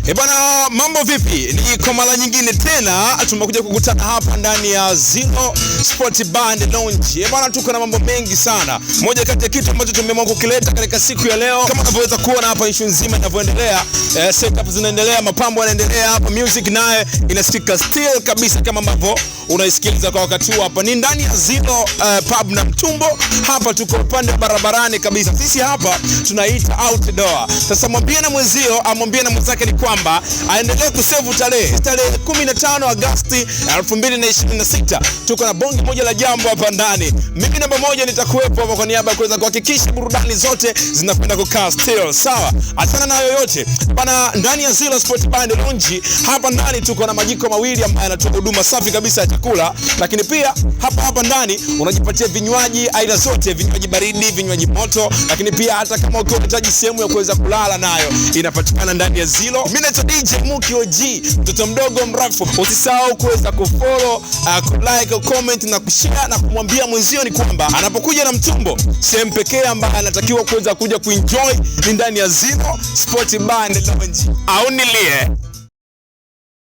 E bana, mambo vipi? Ni kwa mara nyingine tena tumekuja kukutana hapa ndani ya Zino Sport Band Lounge. E bana, tuko na mambo mengi sana. Moja kati ya kitu ambacho tumeamua kukileta katika siku ya leo, kama unavyoweza kuona hapa, issue nzima inavyoendelea, setup zinaendelea, mapambo yanaendelea hapa, music naye inasikika still kabisa kama ambavyo unaisikiliza kwa wakati huu. Hapa ni ndani ya Zino Pub na Mtumbo. Hapa tuko upande wa barabarani kabisa. Sisi hapa tunaita outdoor. Sasa mwambie na mwenzio, amwambie na mwenzake ni kwamba aendelee kusave tarehe 15 Agosti 2026. Tuko na bonge moja la jambo hapa ndani. Mimi namba moja nitakuwepo hapa kwa niaba ya kuweza kuhakikisha burudani zote zinakwenda kukaa still. Sawa, achana na yoyote bana. Ndani ya Zero Sport Band Lounge hapa ndani tuko na majiko mawili ambayo yanatoa huduma safi kabisa ya chakula, lakini pia hapa hapa ndani unajipatia vinywaji aina zote, vinywaji baridi, vinywaji moto, lakini pia hata kama ukiwa unahitaji sehemu ya kuweza kulala nayo inapatikana ndani ya Zilo. Mimi naitwa DJ Muki OG, mtoto mdogo mrefu. Usisahau kuweza kufollow, kulike, comment na kushare na kumwambia mwenzio ni kwamba anapokuja na Mtumbo, sehemu pekee ambayo anatakiwa kuweza kuja kuenjoy ni ndani ya Zilo Sport Band Lounge. Au nilie.